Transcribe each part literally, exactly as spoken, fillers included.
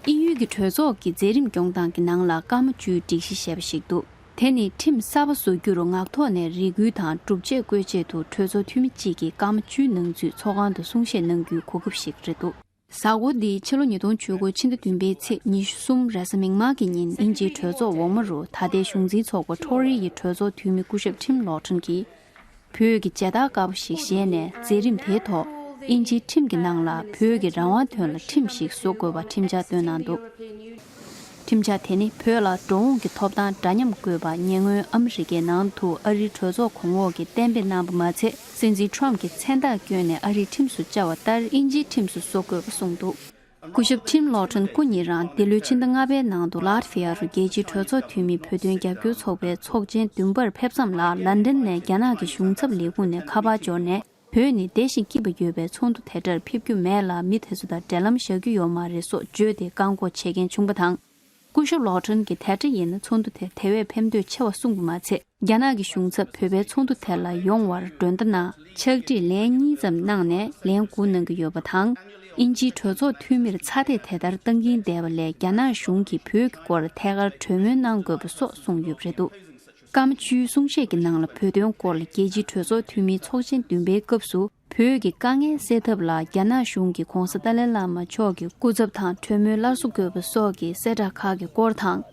དབྱིན་ཡུལ་གྱི་གྲོས་ཚོགས་ཀྱི་མཛད་རིམ་སྐྱོང་སྟངས་ཀྱི་ནང་ལ་སྐར་མ་བཅུའི་སྒྲིག་གཞི་ཞེས་པ་ཞིག་འདུག་དེ་ནི་ཁྲིམས་གསར་པ་བཟོ་རྒྱུར་ངག་ཐོག་ནས་རེ་སྐུལ་དང་སྒྲུབ་བྱེད་བཀོད་ཆེད་དུ་གྲོས་ཚོགས་འཐུས་མི་གཅིག་གིས་སྐར་མ་བཅུའི་ནང་ཚུད་ཚོགས་ཁང་དུ་གསུང་བཤད་གནང་རྒྱུའི་གོ་སྐབས་ཤིག་རེད་འདུག་གཟའ་འཁོར་འདིའི་ཕྱི་ལོ་ཉིས་སྟོང་བཅུ་དགུ་ཕྱི་ཟླ་བདུན་པའི་ཚེས་ཉི་ཤུ་གསུམ་རེས་གཟའ་མིག་དམར་གྱི་ཉིན་དབྱིན་ཇིའི་གྲོས་ཚོགས་འོག་མ་རུ་ད་ལྟའི་གཞུང་འཛིན་ཚོགས་པ་ཁྲོ་རི་ཡི་གྲོས་ཚོགས་འཐུས་མི་སྐུ་ཞབས་ཁྲིམ་ལོ་ཁྲོན་གྱིས། བོད་ཀྱི་མཇལ་དར་དཀར་པོ་ཞིག་བཞེས་ནས་མཛད་རིམ་དེའི་ཐོག་དབྱིན་ཇིའི་ཁྲིམས་ཀྱི་ནང་ལ་བོད་ཀྱི་རང་དབང་དོན་ལ་ཁྲིམས་ཤིག་བཟོ་དགོས་པ་ཁྲིམས་འཆར་བཏོན་གནང་འདུག་ཁྲིམས་འཆར་དེ་ནི་བོད་ལ་འགྲོ་འོང་གི་ཐོབ་ཐང་འདྲ་མཉམ་དགོས་པ་ཉེ་སྔོན་ཨ་མི་རི་ཀའི་ནང་དུ་ཨ་རིའི་གྲོས་ཚོགས་གོང་འོག་གིས་གཏན་འབེབས་གནང་པ་མ་ཚད། སྲིད་འཛིན་ཁྲོམ་གྱིས་མཚན་རྟགས་བསྐྱོན་ནས་ཨ་རིའི་ཁྲིམས་སུ་བཅའ་བ་ལྟར་དབྱིན་ཇིའི་ཁྲིམས་སུ་བཟོ་དགོས་པ་གསུངས་འདུག་སྐུ་ཞབས་ཁྲིམ་ལོ་ཁྲོན་སྐུ་ཉིད་རང་འདི་ལོའི་ཕྱི་ཟླ་ལྔ་པའི་ནང་དུ་ལཱ་ཐི་ཝི་ཡ་རུ་རྒྱལ་སྤྱིའི་གྲོས་ཚོགས་འཐུས་མི་བོད་དོན་རྒྱབ་སྐྱོར་ཚོགས་པའི་ཚོགས་ཆེན་བདུན་པར་ཕེབས་མཚམས་ལ་ལན་ཌན་ནས་རྒྱ་ནག་གི་གཞུང་ཚབ་ལས་ཁུངས་ནས་ཁ་པར་འབྱོར་ནས། བོད་ནི་བདེ་ཞིང་སྐྱིད་པ་ཡོད་པའི་ཚོགས་འདུ་དེ་འདྲར་ཕེབས་རྒྱུ་མེད་ལ། མི་དེ་ཚོ་དང་འབྲེལ་ལམ་བཞག་རྒྱུ་ཡོད་མ་རེད་སོགས་བརྗོད་དེ་བཀག་འགོག་བྱེད་མཁན་བྱུང་བ་དང་། སྐུ་ཞབས་ལོ་ཁྲོན་གྱིས་དེ་འདྲ་ཡིན་ན་ཚོགས་འདུ་དེ་དེ་བས་ཕན་ཐོགས་ཆེ་བ་གསུངས་པ་མ་ཚད། རྒྱ་ནག་གི་གཞུང་ཚབ་བོད་པའི་ཚོགས་འདུ་དེ་ལ་ཡོང་བར་མགྲོན་བརྡ་གནང་། ཕྱག་བྲིས་ལན་གཉིས་ཙམ་གནང་ནས་ལན་དགུ་གནང་གི་ཡོད་པ་དང་། དབྱིན་ཇིའི་གྲོས་ཚོགས་འཐུས་མིར་ཚ་འདེད་དེ་ལྟར་བཏང་གིན་བསྡད་པ་ལས་རྒྱ་ནག་གཞུང་གིས་བོད་ཀྱི་སྐོར་ཐད་ཀར་གྲོས་མོལ་གནང་དགོས་པ་སོགས་གསུངས་ཡོད་པ་རེད་འདུག་སྐར་མ་བཅུའི་གསུང་བཤད་ཀྱི་ནང་ལ་བོད་དོན་སྐོར་ལ་རྒྱལ་སྤྱིའི་གྲོས་ཚོགས་འཐུས་མིའི་ཚོགས་ཆེན་བདུན་པའི་སྐབས་སུ། བོད་ཀྱི་དཀའ་ངལ་སེལ་ཐབས་ལ་རྒྱ་ནག་གཞུང་གིས་༧གོང་ས་ཏཱ་ལའི་བླ་མ་མཆོག་གི་སྐུ་ཚབ་དང་གྲོས་མོལ་སླར་གསོ་དགོས་པ་སོགས་ཀྱི་གསལ་བསྒྲགས་ཁག་གི་སྐོར་དང་།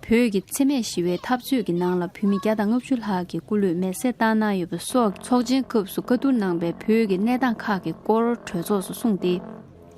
བོད་ཀྱི་འཚེ་མེད་ཞི་བའི་འཐབ་རྩོད་ཀྱི་ནང་ལ་བོད་མི་བརྒྱ་དང་ལྔ་བཅུ་ལྷག་གི་སྐུ་ལུས་མེར་སྲེག་བཏང་གནང་ཡོད་པ་སོགས་ཚོགས་ཆེན་སྐབས་སུ་བཀའ་བསྡུར་གནང་པའི་བོད་ཀྱི་གནས་སྟངས་ཁག་གི་སྐོར་གྲོས་ཚོགས་སུ་གསུངས་ཏེ།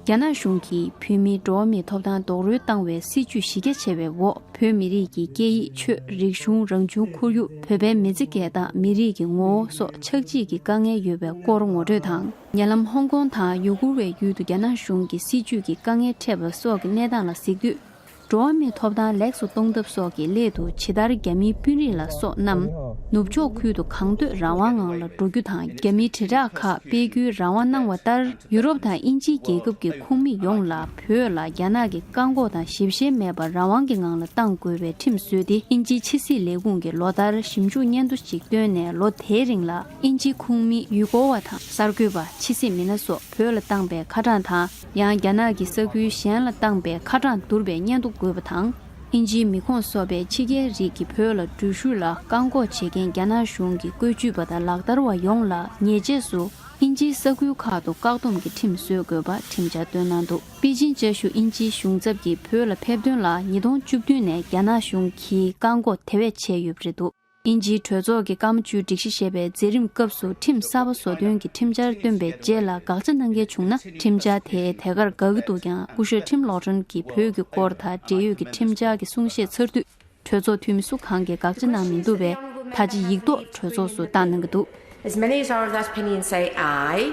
རྒྱ་ནག་གཞུང་གིས་བོད་མིའི་འགྲོ་བ་མིའི་ཐོབ་ཐང་རྡོག་རོལ་བཏང་བའི་སྲིད་བྱུས་གཞི་རྒྱ་ཆེ་བའི་འོག་བོད་མི་རིགས་ཀྱི་སྐད་ཡིག་ཆོས་རིག་གཞུང་རང་བྱུང་ཁོར་ཡུག་བོད་པའི་མི་ཚེ་སྐྱེལ་སྟངས་མི་རིགས་ཀྱི་ངོ་བོ་སོགས་ཆགས་འཇིག་གི་དཀའ་ངལ་ཡོད་པའི་སྐོར་ངོ་སྤྲོད་དང་། ཉེ་ལམ་ཧོང་ཀོང་དང་ཡུ་གུར་བའི་ཡུལ་དུ་རྒྱ་ནག་གཞུང་གིས་སྲིད་བྱུས་ཀྱི་དཀའ་ངལ་འཕྲད་པ་སོགས་ཀྱི་གནས་སྟངས་ལ་གཟིགས་དུས། འགྲོ་བ་མིའི་ཐོབ་ཐང་ལེགས་སུ་གཏོང་ཐབས་སོགས་ཀྱི་སླད་དུ་ཇི་ལྟར་རྒྱ་མིའི་དཔོན་རིགས་ལ་སོགས་རྣམས་ནུབ་ཕྱོགས་ཁུལ་དུ་གང་འདོད་རང་དབང་ངང་ལ་འགྲོ་རྒྱུ་དང་། རྒྱ་མིའི་དྲིལ་བསྒྲགས་ཁག་སྤེལ་རྒྱུའི་རང་དབང་གནང་བ་ལྟར། ཡུ་རོབ་དང་དབྱིན་ཇིའི་རྒྱལ་ཁབ་ཀྱི་ཁོངས་མི་ཡོངས་ལ་བོད་ལ་རྒྱ་ནག་གི་བཀག་འགོག་དང་ཞིབ་བཤེར་མེད་པར་རང་དབང་གི་ངང་ལ་གཏང་དགོས་པའི་ཁྲིམས་བཟོས་ཏེ། དབྱིན་ཇིའི་ཕྱི་སྲིད་ལས་ཁུངས་ཀྱིས་ལོ་ལྟར་ཞིབ་འཇུག་སྙན་ཐོ་ཞིག་བཏོན་ནས། ལོ་དེའི་རིང་ལ་དབྱིན་ཇིའི་ཁོངས་མི་ཡུལ་སྐོར་བ་དང་གསར་འགོད་པ། ཕྱི་སྲིད་མི་སྣ་སོགས་བོད་ལ་བཏང་པའི་ཁ་གྲངས་དང་། ཡང་རྒྱ་ནག་གི་ས་ཁུལ་གཞན་ལ་བཏང་པའི་ཁ་གྲངས་བསྡུར་བའི་སྙན་ཐོ་དགོས་པ་དང་། དབྱིན་ཇིའི་མི་ཁོངས་སོགས་པའི་ཕྱི་རྒྱལ་རིགས་ཀྱིས་བོད་ལ་འགྲུལ་བཞུད་ལ་བཀག་འགོག་བྱེད་མཁན་རྒྱ་ནག་གཞུང་གི་བཀོད་ཇུས་པ་དང་ལག་བསྟར་བ་ཡོངས་ལ་ཉེས་ཆད་སུ། དབྱིན་ཇིའི་ས་ཁུལ་ཁག་ཏུ་བཀག་སྡོམ་གྱི་ཁྲིམས་བཟོ་དགོས་པ་ཁྲིམས་འཆར་བཏོན་གནང་འདུག་པེ་ཅིན་བཅའ་བཞུགས་དབྱིན་ཇིའི་གཞུང་ཚབ་ཀྱིས་བོད་ལ་ཕེབས་དོན་ལ་ཉིས་སྟོང་བཅུ་བདུན་ནས་རྒྱ་ནག་གཞུང་གིས་བཀག་འགོག་དེ་བས་བྱས་ཡོད་པ་རེད་འདུག་དབྱིན་ཇིའི་གྲོས་ཚོགས་ཀྱི་སྐར་མ་བཅུའི་སྒྲིག་གཞི་ཞེས་པའི་མཛད་རིམ་སྐབས་སུ་ཁྲིམས་གསར་པ་བཟོ་དོན་གྱི་ཁྲིམས་འཆར་བཏོན་པའི་རྗེས་ལ་དགག་བྱ་གནང་མཁན་བྱུང་ན། ཁྲིམས་འཆར་དེ་དེ་གར་འགག་གི་འདུག་ཀྱང་། སྐུ་ཞབས་ཁྲིམ་ལོ་ཁྲོན་གྱིས་བོད་ཀྱི་སྐོར་དང་འབྲེལ་ཡོད་ཀྱི་ཁྲིམས་འཆར་གྱི་གསུང་བཤད་ཚར་དུས། གྲོས་ཚོགས་འཐུས་མི་སུ་གང་གིས་དགག་བྱ་གནང་མི་འདུག་པས། ད་ཆ་ཡིག་ཐོག་གྲོས་ཚོགས་སུ་བཏང་གནང་གི་འདུག As many as are of that opinion say aye.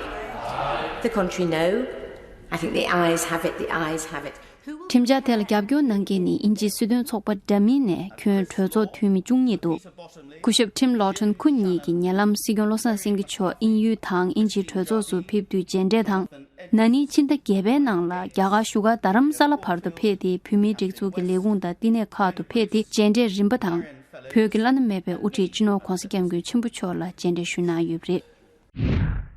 The contrary, no. I think the ayes have it, the ayes have it. Who will ཁྲིམས་འཆར་དེ་ལ་རྒྱབ་སྐྱོར་གནང་མཁན་ནི་དབྱིན་ཇིའི་སྲིད་དོན་ཚོགས་པ་འདྲ་མིན་ནས་ཁྱོན་གྲོས་ཚོགས་འཐུས་མི་བཅུ་གཉིས་འདུག་སྐུ་ཞབས་ཁྲིམ་ལོ་ཁྲོན་ཁོ་གཉིས་ཀྱིས་ཉེ་ལམ་སྲིད་སྐྱོང་བློ་བཟང་སེང་གེ་མཆོག་དབྱིན་ཡུལ་དང་དབྱིན་ཇིའི་གྲོས་ཚོགས་སུ་ཕེབས་དུས་མཇལ་འཕྲད་དང་། ན་ནིང་ཕྱི་ཟླ་བརྒྱད་པའི་ནང་ལ་རྒྱ་གར་བཞུགས་སྒར་རྡ་རམ་ས་ལ་བར་དུ་ཕེབས་ཏེ། བོད་མིའི་སྒྲིག་འཛུགས་ཀྱི་ལས་ཁུངས་དང་བསྟི་གནས་ཁག་ཏུ་ཕེབས་ཏེ་མཇལ་འཕྲད་རིམ་པ་དང་། བོད་ཀྱི་བླ་ན་མེད་པའི་དབུ་ཁྲིད་སྤྱི་ནོར་༧གོང་ས་༧སྐྱབས་མགོན་ཆེན་པོ་མཆོག་ལ་མཇལ་འཕྲད་ཞུས་གནང་ཡོད་པ་རེད།